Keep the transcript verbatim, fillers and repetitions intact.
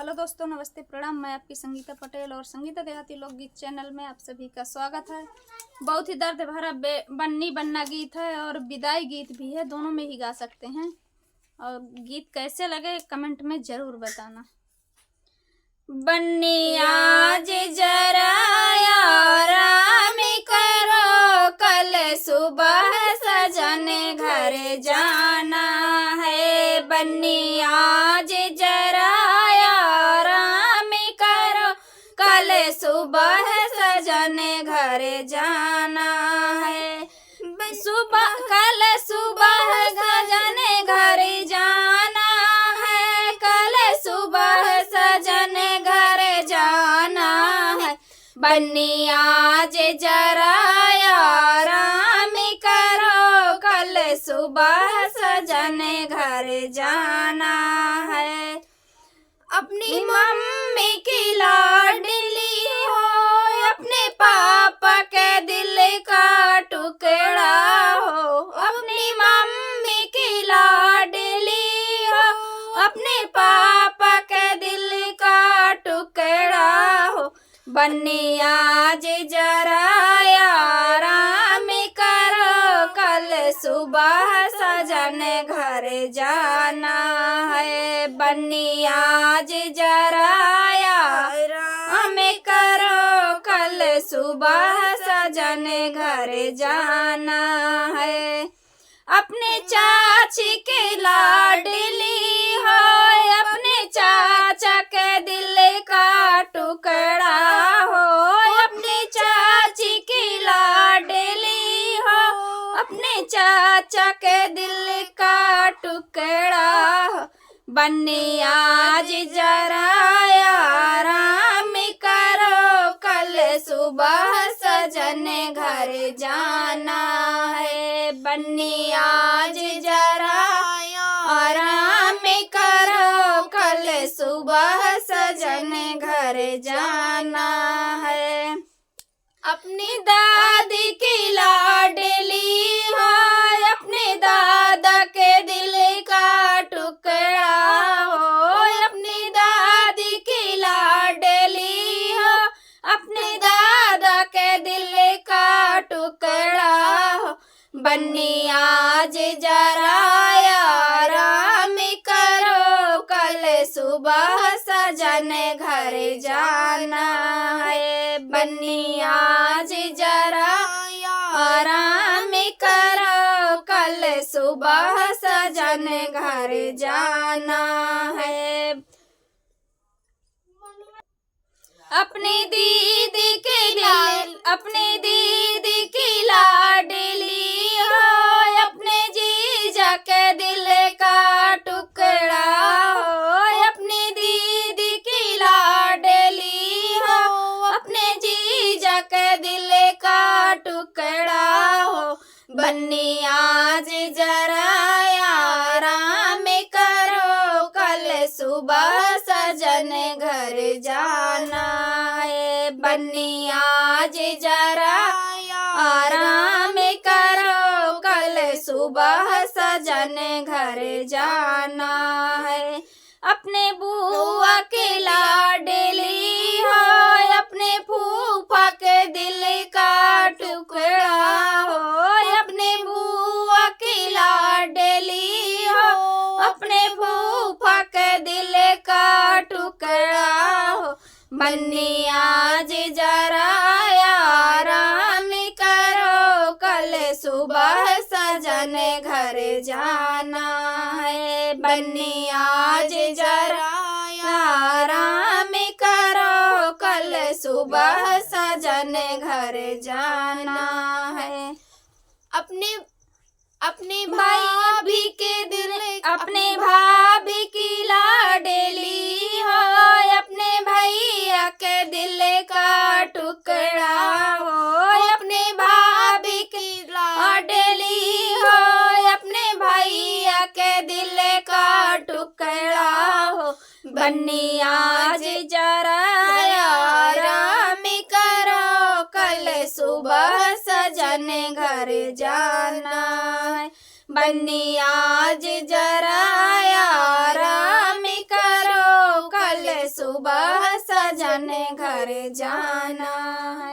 हेलो दोस्तों, नमस्ते, प्रणाम। मैं आपकी संगीता पटेल और संगीता देहाती लोकगीत चैनल में आप सभी का स्वागत है। बहुत ही दर्द भरा बे-, बन्नी बन्ना गीत है और विदाई गीत भी है, दोनों में ही गा सकते हैं। और गीत कैसे लगे, कमेंट में जरूर बताना। बन्नी आज जरा आराम करो, कल सुबह सजन घर जाना है। बन्नी आज जरा आराम करो, कल सुबह सजन घर जाना है। सुबह, कल सुबह सजन घर जाना है, कल सुबह सजन घर जाना है। बन्नी आज जरा आराम करो, कल सुबह सजन घर जाना है। अपनी मम्मी की लाडली हो, अपने पापा के दिल का टुकड़ा हो। अपनी मम्मी की लाडली हो, अपने पापा के दिल का टुकड़ा हो। बन्नी आज जरा आराम करो, कल सुबह सजन घर जाना है। बन्नी आज जरा आराम करो, कल सुबह सजन घर जाना है। अपने चाची के लाडली हो, अपने चाचा के दिल का टुकड़ा हो। अपने चाची के लाडली हो, अपने चाचा के दिल का टुकड़ा हो। बन्नी आज जरा आराम करो, कल सुबह सजन घर जाना है। बन्नी आज जरा आराम करो, कल सुबह सजन घर जाना है। अपनी दादी की लाडली हो, अपने दादा के दिल का टुकड़ा हो। अपनी दादी की लाडली हो, अपने दादा के दिल का टुकड़ा हो। बन्नी आज जरा आराम करो, कल सुबह सजन घर जाना है। बन्नी आज जरा आराम करो, कल सुबह सजन घर जाना है। अपनी दीदी की लाल, अपनी दीदी की लाडली हो, अपने जीजा के दिल का टुकड़ा हो। अपनी दीदी की लाडली हो, अपने जीजा के दिल का टुकड़ा हो। बन्नी आज जरा आराम करो, कल सुबह सजन घर जाना है। बन्नी आज जरा आराम करो, कल सुबह सजन घर जाना है। अपने बुआ के लाडली हो, अपने फूफा के दिल का टुकड़ा हो। अपने बुआ के लाडली हो, अपने फूफा के दिल का टुकड़ा हो। बन्नी आज जरा आराम करो, कल सुबह सजन घर जाना है। बन्नी आज जरा आराम करो, कल सुबह सजन घर जाना है। अपने अपने भाभी के दिल, अपने भाभी की लाडली हो, अपने भैया के दिल का टुकड़ा हो। अपने भाभी की लाडली हो, अपने भैया के दिल का टुकड़ा हो। बन्नी आज जरा आराम करो, कल सुबह सजन घर जाना है। बन्नी आज जरा आराम करो, कल बस सजन घर जाना है।